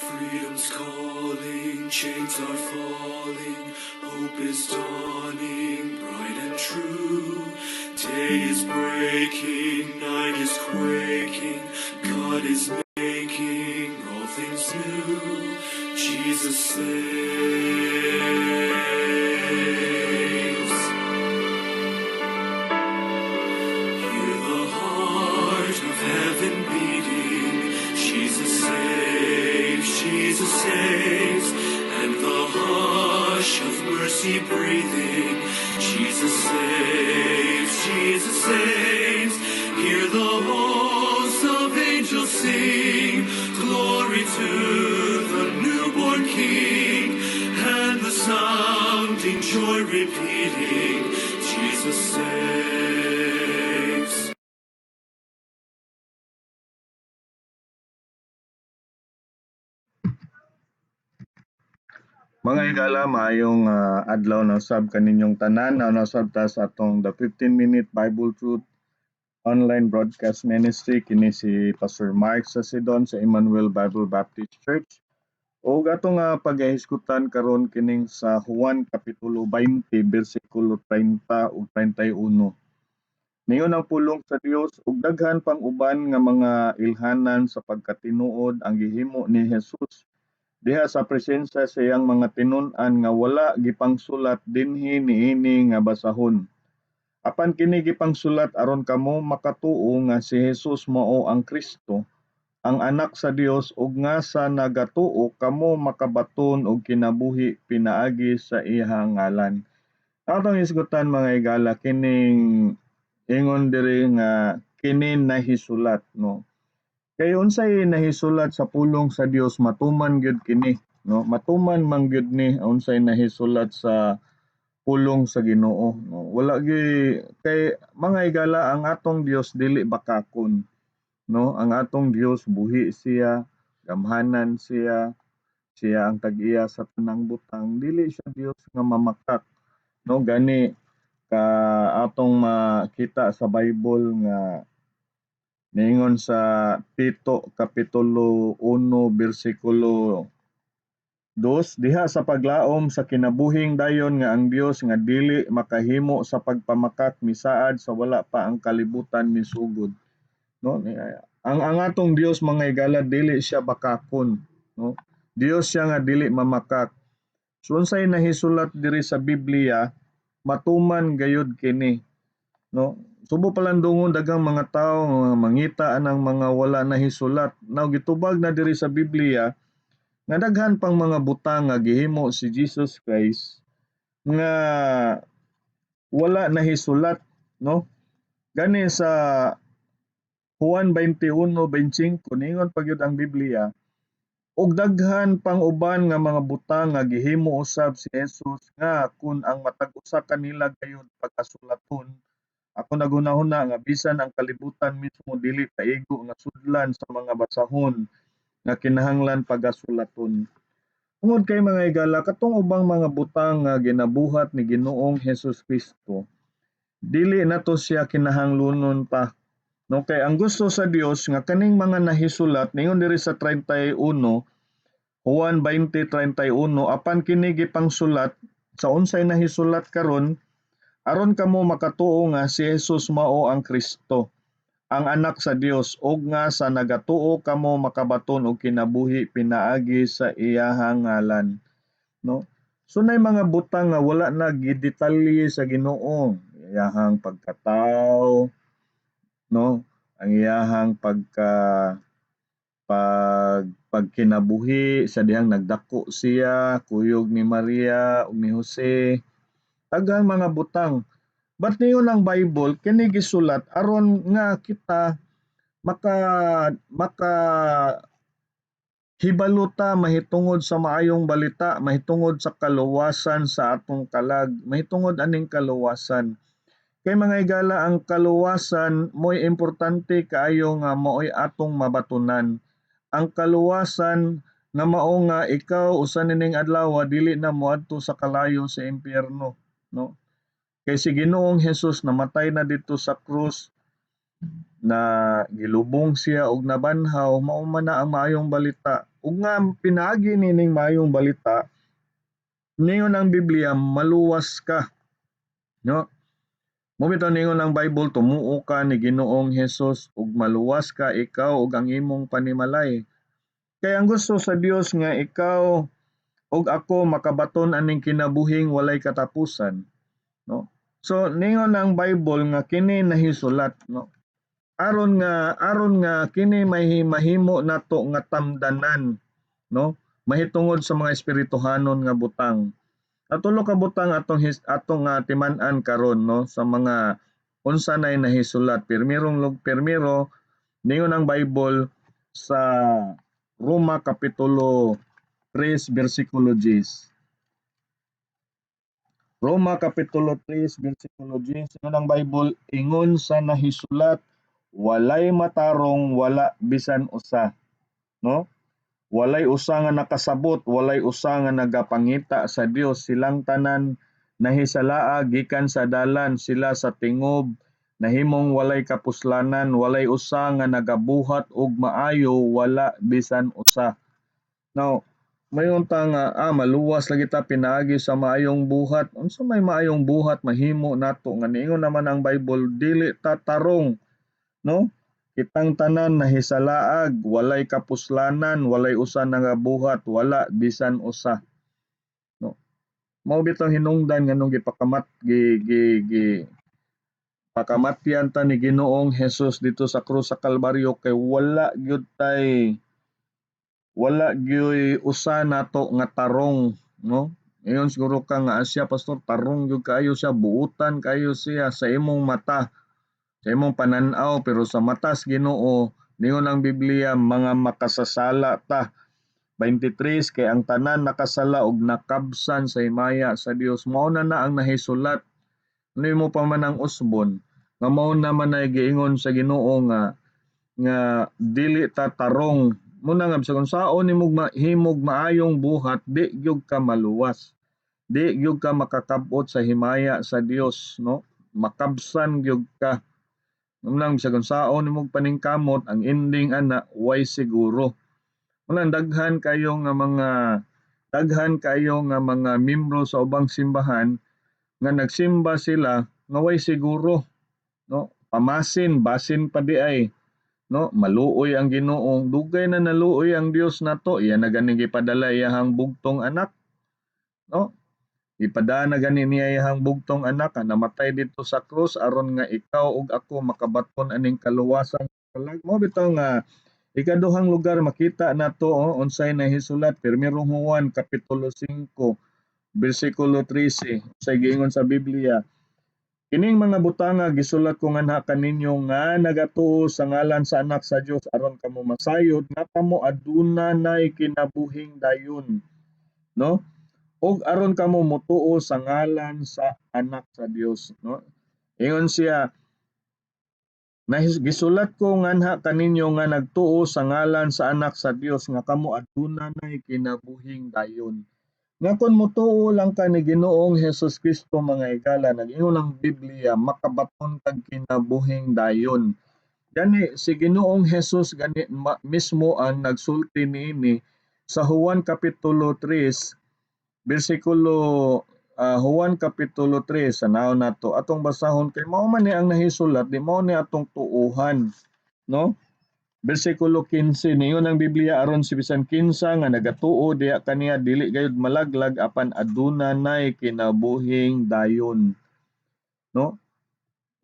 Freedom's calling, chains are falling, hope is dawning, bright and true. Day is breaking, night is quaking, God is making all things new. Jesus saves. Hear the heart of heaven beating. Jesus saves, Jesus saves, and the hush of mercy breathing. Jesus saves, Jesus saves. Hear the hosts of angels sing. Glory to the newborn King, and the sounding joy repeating. Jesus saves. Mga higala, maayong adlaw na usab kaninyong tanan. Na usab ta sa atong The 15-Minute Bible Truth Online Broadcast Ministry. Kini si Pastor Mark Sasidon sa Emmanuel Bible Baptist Church. Og atong pagahisgutan karon kining sa Juan Kapitulo 20, bersikulo 30 ug 31. Niingon ang pulong sa Dios, ug daghan pang uban nga mga ilhanan sa pagkatinuod ang gihimo ni Jesus diha sa presensya sa iyang mga tinun-an nga wala gipangsulat dinhi niini nga basahon. Apan kini gipangsulat aron kamo makatuo nga si Jesus mao ang Kristo, ang Anak sa Dios, ug nga sa nagatuo kamo makabaton og kinabuhi pinaagi sa iyang ngalan. Atong hisgutan, mga higala, kining ingon diri nga kini nahisulat, no? Kay unsay nahisulat sa pulong sa Dios, matuman gyud kini, no? Matuman man gyud ni unsay nahisulat sa pulong sa Ginoo, no? Wala gyud kay, mga higala, ang atong Dios dili bakakon, no? Ang atong Dios buhi siya, gamhanan siya, siya ang tag-iya sa tanang butang, dili siya Dios nga mamakak, no? Gani ka atong makita sa Bible nga niingon sa Tito Kapitulo 1 bersikulo 2, diha sa paglaom sa kinabuhing dayon nga ang Dios nga dili makahimo sa pagpamakak misaad sa wala pa ang kalibutan misugod, no? Ang atong Dios, mga higala, dili siya bakakon, no? Dios siya nga dili mamakak. So unsay nahisulat diri sa Biblia, matuman gayud kini, no? Subo palandungon daghang mga tawo nga mangita anang mga wala nahisulat. Now gitubag na diri sa Biblia nga daghan pang mga butang nga gihimo si Jesus Christ nga wala nahisulat, no? Gani sa Juan 21:25 niingon pa gyud ang Biblia, ug daghan pang uban nga mga butang nga gihimo usab si Jesus nga kun ang matag usa kanila gayud pagkasulaton, ako naghunahuna nga bisan ang kalibutan mismo dili paigo nga sudlan sa mga basahon nga kinahanglan pagasulaton. Tungod kay, mga higala, katong ubang mga butang nga ginabuhat ni Ginoong Hesus Kristo, dili nato siya kinahanglonon pa. No, kay ang gusto sa Dios nga kaning mga nahisulat ningon diri sa 31, Juan 20:31, apan kini gipangsulat sa unsay nahisulat karon aron kamo makatuo nga si Jesus mao ang Kristo, ang Anak sa Dios, ug nga sa nagatuo kamo makabaton og kinabuhi pinaagi sa iyahang ngalan, no? So nay mga butang nga wala na gidetalye sa Ginoo, iyahang pagkatawo, no? Ang iyahang pagkinabuhi sa dihang nagdako siya, kuyog ni Maria ug ni Jose, daghang mga butang. But niyon ang Bible kini gisulat aron nga kita maka hibalo ta mahitungod sa maayong balita, mahitungod sa kaluwasan sa atong kalag, mahitungod aning kaluwasan. Kay, mga higala, ang kaluwasan mo'y importante kaayo nga mao'y atong mabatunan. Ang kaluwasan nga mao nga ikaw usa nining adlaw dili na moadto sa kalayo sa impyerno, no? Kay si Ginoong Hesus namatay na didto sa krus. Na gilubong siya og nabanhaw, mao man na ang maayong balita. Ug nga pinaagi nining maayong balita, ningon ang Biblia, maluwas ka, no? Mao bitaw ningon ang Bible, tumuo ka ni Ginoong Hesus ug maluwas ka, ikaw ug ang imong panimalay. Kay ang gusto sa Dios nga ikaw ug ako makabaton aning kinabuhing walay katapusan, no? So ningon ang Bible nga kini nahisulat, no, aron nga kini may mahimo nato nga tamdanan, no, mahitungod sa mga espirituhanon nga butang. At tulo ka butang atong nga timan-an karon, no, sa mga unsa nay nahisulat. Pirmirong lug pirmiro, ningon ang Bible sa Roma kapitulo 3 bersikulo 10. Roma kapitulo 3 bersikulo 10, ingon ang Bible, ingon sa nahisulat, walay matarong, wala bisan usa, no? Walay usa nga nakasabot, walay usa nga nagapangita sa Dios. Silang tanan nahisalaa, gikan sa dalan sila sa tingob, nahimong walay kapuslanan, walay usa nga nagabuhat og maayo, wala bisan usa. Now, mayon ta nga maluwas lagi ta pinaagi sa maayong buhat. Unsa may maayong buhat mahimo nato nga niingon naman ang Bible dili ta tarong, no? Kitang tanan nahisalaag, walay kapuslanan, walay usa nagabuhat, wala bisan usa. No? Mao bitong hinungdan nganong gipakamat gi gi gi pakamatyan ta ni Ginoong Hesus dito sa krus sa Kalbaryo, kay wala gyud usa nato nga tarong, no? Ingon siguro ka nga siya, pastor, tarong gyud kaayo siya, buutan kaayo siya sa imong mata, sa imong panan-aw, pero sa matas Ginoo, ningon ang Biblia, mga makasasala ta. 23 kay ang tanan nakasala og nakabsan sa himaya sa Dios. Mao na na ang nahisulat. Ano mo pa man ang usbon nga mao naman ay giingon sa Ginoo nga nga dili ta tarong? Muna nga bisag unsaon nimo himog maayong buhat, di gyud ka maluwas, di gyud ka makakabot sa himaya sa Dios, no? Makabsan gyud ka. Unang bisag unsaon nimo paningkamot, ang ending ana way siguro. Unang daghan kayo nga mga membro sa ubang simbahan nga nagsimba sila nga way siguro, no? Pamasin, basin pa di ay, no? Maluoy ang Ginoo. Dugay na naluoy ang Dios nato, iya na gani gipadala iyahang bugtong anak, no? Ipada na gani niya iyahang bugtong anak nga namatay dito sa krus aron nga ikaw ug ako makabaton aning kaluwasan. Mao bitaw nga ikaduhang lugar makita nato, oh, unsay nahisulat, Pirmirong Juan kapitulo 5 bersikulo 13, sa giingon sa Biblia: "Kining mga butanga gisulat ko nganha kaninyo nga nagatuo sa ngalan sa Anak sa Dios, aron kamo masayod nga kamo aduna nay kinabuhing dayon," no, ug aron kamo motuo sa ngalan sa Anak sa Dios, no? Ingon siya, gisulat ko nganha kaninyo nga nagtuo sa ngalan sa Anak sa Dios nga kamo aduna nay kinabuhing dayon. Nga kon motuo lang ka ni Ginoong Hesus Kristo, mga higala, nag-ingon ang Biblia, makabaton kag kinabuhing dayon. Gani si Ginoong Hesus gani mismo ang nagsulti niini sa Juan kapitulo 3 bersikulo Juan kapitulo 3. Sa naon nato atong basahon kay mao man ni ang nahisulat, di mao ni atong tuuhan, no? Bersikulo 15, ningon ang Biblia, aron si bisan kinsa nga nagatuo diha kaniya dili gayud malaglag apan aduna nay kinabuhing dayon, no?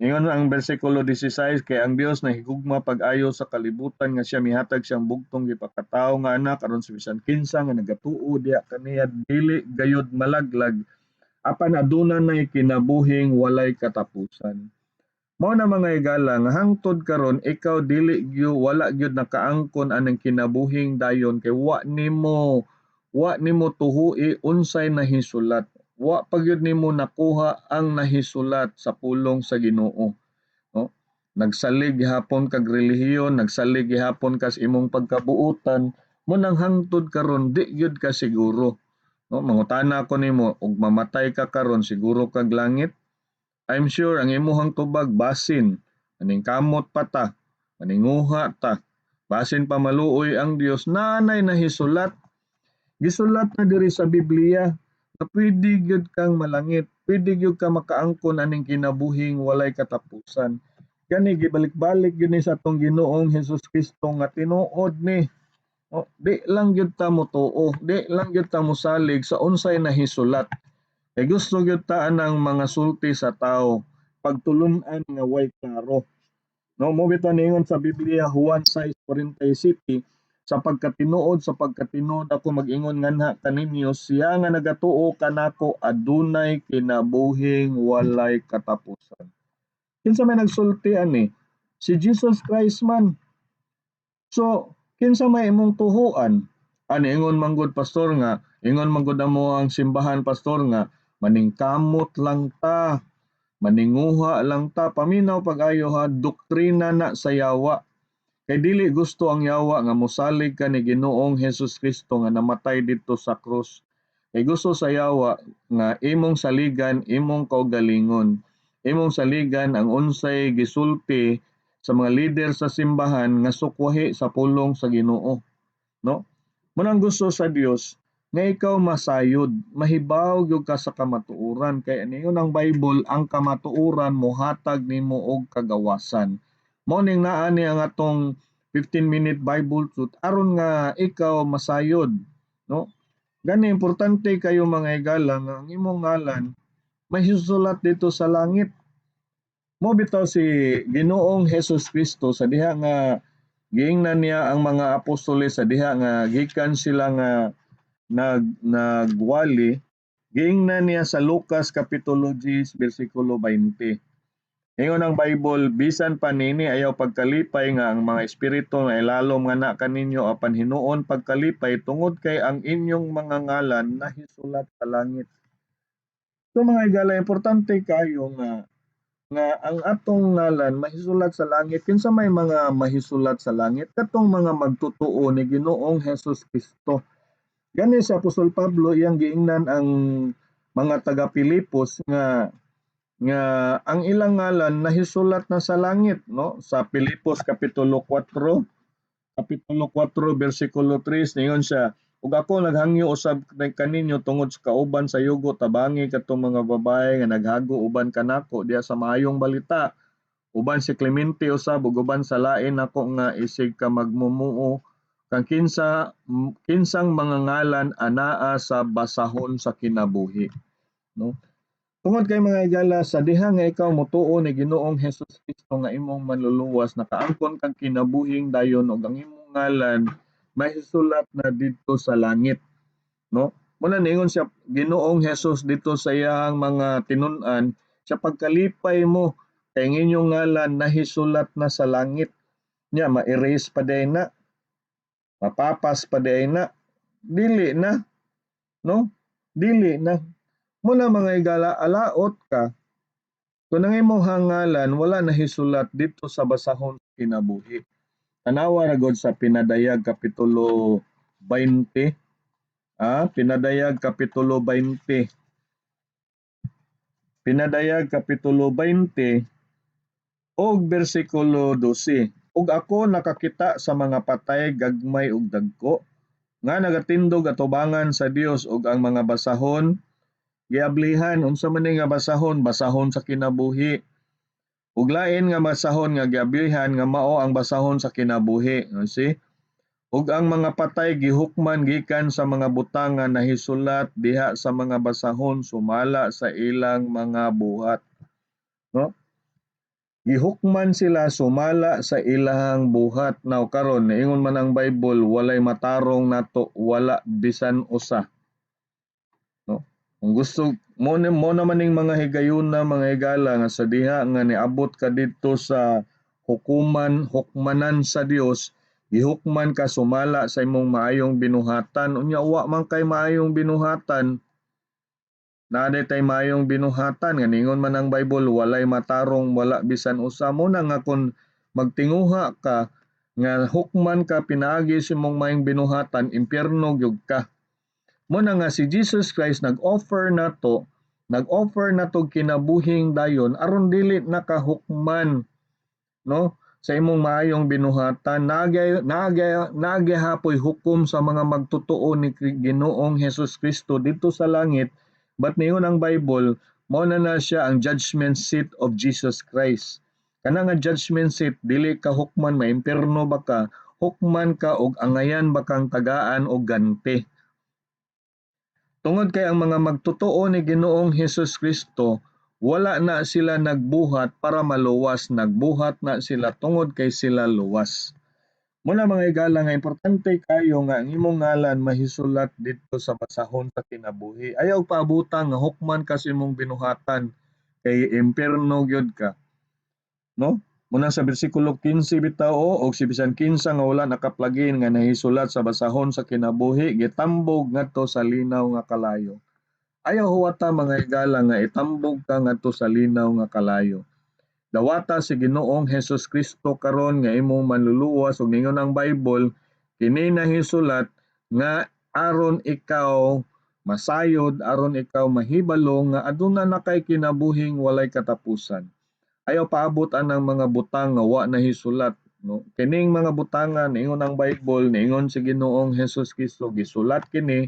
Ingon ang bersikulo 16, kay ang Dios nahigugma pag-ayo sa kalibutan nga siya mihatag siyang bugtong gipakatawo nga anak, aron sa bisan kinsa nga nagatuo diha kaniya dili gayud malaglag apan aduna nay kinabuhing walay katapusan. Mao na, mga higala, nga hangtod karon ikaw dili gyud, wala gyud nakaangkon aning kinabuhing dayon kay wa nimo tuhui unsay nahisulat. Wa pa gyud nimo nakuha ang nahisulat sa pulong sa Ginoo, no? Nagsalig gihapon kag relihiyon, nagsalig gihapon kas imong pagkabuotan mo, nang hangtod karon di gyud ka siguro, no? Mangutana ko nimo, ug mamatay ka karon, siguro kag langit? I'm sure ang imuhang tubag basin. Maningkamot pa ta, maninguha ta. Basin pa maluoy ang Dios, naanay nahisulat. Gisulat na diri sa Biblia na pwede gyud kang malangit, pwede gyud ka makaangkon aning kinabuhing walay katapusan. Gani gibalik-balik gyud ni sa atong Ginoong Hesus Kristo nga tinuod ni. O, di lang gyud ta motuo, di lang gyud ta mosalig sa unsay nahisulat. Kay gusto gyud ta anang mga sulti sa tao, pagtulun-an nga way klaro. No, mo bitaw niingon sa Biblia, Juan 6:47, Sa pagkatinuod ako mag-ingon nganha kaninyo, siya nga nagatuo kanako adunay kinabuhing walay katapusan. Kinsa may nagsulti ani? Si Jesus Christ man. So, kinsa may imong tuhuan? Ani ingon man gud, pastor, nga ingon man gud amo ang simbahan, pastor, nga maningkamot lang ta, maninguha lang ta. Paminaw pag-ayo ha, doktrina na sa yawa. Kay dili gusto ang yawa nga mosalig ka ni Ginoong Hesus Kristo nga namatay didto sa krus. Kay gusto sa yawa nga imong saligan imong kaugalingon. Imong saligan ang unsay gisulti sa mga leader sa simbahan nga sukwahi sa pulong sa Ginoo. No? Munang gusto sa Dios nga ikaw masayod, mahibaw gyud ka sa kamatuoran, kay niingon ang Bible, ang kamatuoran mohatag nimo og kagawasan. Mao ning naa ni ang atong 15-minute Bible truth aron nga ikaw masayod, no? Gani importante kayo, mga higala, nga ang imong ngalan mahisulat didto sa langit. Mo bitaw si Ginoong Hesus Kristo, sa diha nga giingnan niya ang mga apostoles, sa diha nga gikan sila nga nagwali, giingnan niya sa Lucas kapitulo 10 bersikulo 20. Ingon ang Bible, "Bisan pa nini ayaw pagkalipay nga ang mga espiritu nga ilalom nga na kaninyo, apan hinuon pagkalipay tungod kay ang inyong mga ngalan nahisulat sa langit." So mga higala, importante kayo nga ang atong ngalan mahisulat sa langit. Kinsa may mga mahisulat sa langit? Katong mga magtotoo ni Ginoong Hesus Kristo. Gani si Apostol Pablo, iyang giingnan ang mga taga Pilipos nga ang ilang ngalan nahisulat na sa langit, no? Sa Pilipos kapitulo 4, kapitulo 4 bersikulo 3, ningon siya, "Ug ako naghangyo usab kaninyo tungod sa kauban sa yugo, tabangi katong mga babae nga naghago uban kanako diha sa maayong balita, uban si Clemente usab ug uban sa lain nako nga isig ka magmumuo, kang kinsang mga ngalan anaa sa basahon sa kinabuhi," no? Tungod kay, mga higala, sa diha nga ikaw motuo ni Ginoong Hesus Kristo nga imong manluluwas, nakaangkon kag kinabuhing dayon ug ang imong ngalan mahisulat na didto sa langit, no? Muna niingon siya Ginoong Hesus didto sa iyang mga tinun-an, "Sa pagkalipay mo kay ang inyong ngalan nahisulat na sa langit." Nya ma-erase pa diay na? Mapapas pa diay na? Dili na, no? Dili na. Muna mga higala, alaot ka kung ang imong ngalan wala nahisulat didto sa basahon kinabuhi. Tanawa ra gud sa Pinadayag kapitulo 20. Pinadayag kapitulo 20. Pinadayag kapitulo 20 og bersikulo 12. "Ug ako nakakita sa mga patay, gagmay ug dagko, nga nagatindog atubangan sa Dios, ug ang mga basahon giablihan." Unsa man ni nga basahon? Basahon sa kinabuhi. Ug lain nga basahon nga giablihan nga mao ang basahon sa kinabuhi. You see? "Ug ang mga patay gihukman gikan sa mga butang nga nahisulat diha sa mga basahon sumala sa ilang mga buhat. No? Gihukman sila sumala sa ilang buhat. Now karon, niingon man ang Bible, walay matarong nato, wala bisan usa. No? Kung gusto mo naman ning mga higayuna, mga higala, nga sa diha nga niabot ka didto sa hukuman, hukmanan sa Dios, gihukman ka sumala sa imong maayong binuhatan. Unya wa man kay maayong binuhatan, naa tay maayong binuhatan nga ningon man ang Bible, walay matarong, wala bisan usa. Mo na nga kun magtinguha ka nga hukman ka pinaagi sa imong maayong binuhatan, impyerno gyud ka. Mo na nga si Jesus Christ nag-offer nato kinabuhing dayon aron dili na ka hukman. no, sa imong maayong binuhatan. Naagay hukom sa mga magtotoo ni Ginoong Hesus Kristo dito sa langit, but niingon ang Bible, mao na na siya ang judgment seat of Jesus Christ. Kana nga judgment seat, dili ka hukman maimpierno ba ka, hukman ka og angayan ba kang tagaan og ganti. Tungod kay ang mga magtotoo ni Ginoong Hesus Kristo, wala na sila nagbuhat para maluwas, nagbuhat na sila tungod kay sila luwas. Muna mga higala nga importante kayo nga ang imong ngalan mahisulat didto sa basahon sa kinabuhi. Ayaw paabutan nga hukman ka sa imong binuhatan kay impierno gyud ka. No? Muna sa bersikulo 15 bitaw og si bisan kinsa nga wala nakaplagin nga nahisulat sa basahon sa kinabuhi gitambog ngadto sa linaw nga kalayo. Ayaw huwata mga higala nga itambog ka ngadto sa linaw nga kalayo. Dawata si Ginoong Hesus Kristo karon nga imong manluluwas ug ningon ang Bible kini nahisulat nga aron ikaw masayod, aron ikaw mahibalo nga aduna na kay kinabuhing walay katapusan. Ayaw paabot anang mga butang nga wa nahisulat, no? Kining mga butangan niingon ang Bible, niingon si Ginoong Hesus Kristo gisulat kini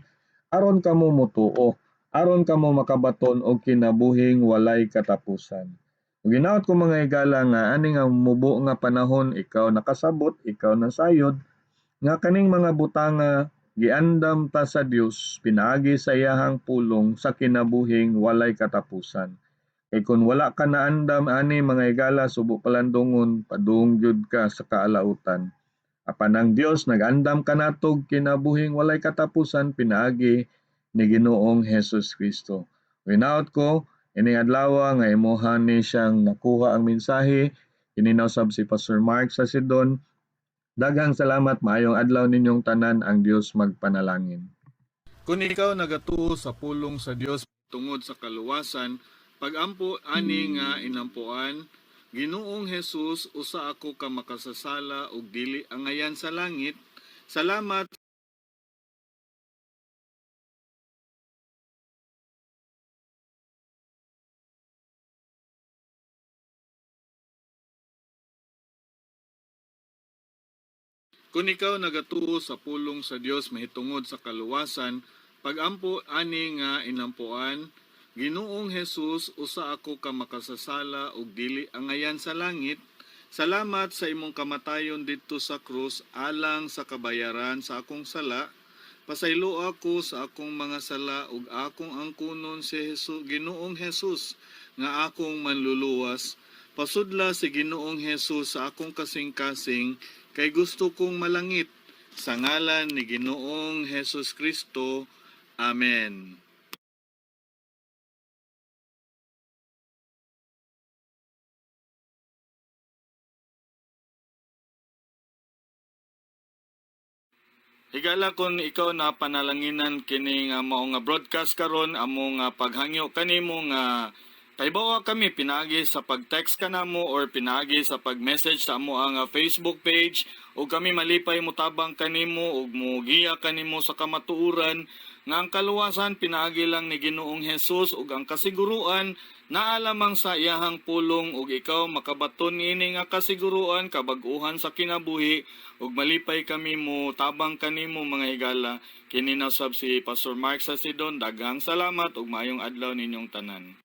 aron kamo motuo, aron kamo makabaton og kinabuhing walay katapusan. Ug ginaot ko mga higala nga ani nga mubo nga panahon ikaw nakasabot, ikaw nasayod nga kaning mga butanga giandam ta sa Dios pinaagi sa iyahang pulong sa kinabuhing walay katapusan. Kay kun wala ka naandam ani mga higala, subo palandungon, padung gyud ka sa kaalautan. Apan ang Dios nagandam kanatog kinabuhing walay katapusan pinaagi ni Ginoong Hesus Kristo. Ginaot ko ining adlaw nga imuha ni siyang nakuha ang mensahe. Kini nausab si Pastor Mark sa Sidon. Daghang salamat, maayong adlaw ninyong tanan, ang Dios magpanalangin. Kung ikaw nagatuo sa pulong sa Dios tungod sa kaluwasan, pagampo ani nga inampuan, Ginoong Hesus, usa ako ka makasasala ug dili angayan sa langit. Salamat. Kung ikaw nagatuo sa pulong sa Dios mahitungod sa kaluwasan, pagampo ani nga inampuan, Ginoong Hesus, usa ako ka makasasala ug dili angayan sa langit. Salamat sa imong kamatayon didto sa krus alang sa kabayaran sa akong sala. Pasaylo ako sa akong mga sala ug akong angkunon si Jesus, Ginoong Hesus nga akong manluluwas. Pasudla si Ginoong Hesus sa akong kasing-kasing kay gusto kong malangit. Sa ngalan ni Ginoong Hesus Kristo. Amen. Higala kon ikaw na panalanginan kini nga mao nga broadcast karon, amo nga paghangyo kanimo nga paibawa kami pinaagi sa pag-text kanamo or pinaagi sa pag-message sa amo ang Facebook page, ug kami malipay motabang kanimo ug mogiya kanimo sa kamatuoran nga ang kaluwasan pinaagi lang ni Ginoong Hesus ug ang kasiguruan naa lamang sa iyahang pulong, ug ikaw makabaton niini nga kasiguruan kabag-uhan sa kinabuhi, ug malipay kami mo tabang kanimo mga higala. Kini na sab si Pastor Mark Sasidon. Daghang salamat ug maayong adlaw ninyong tanan.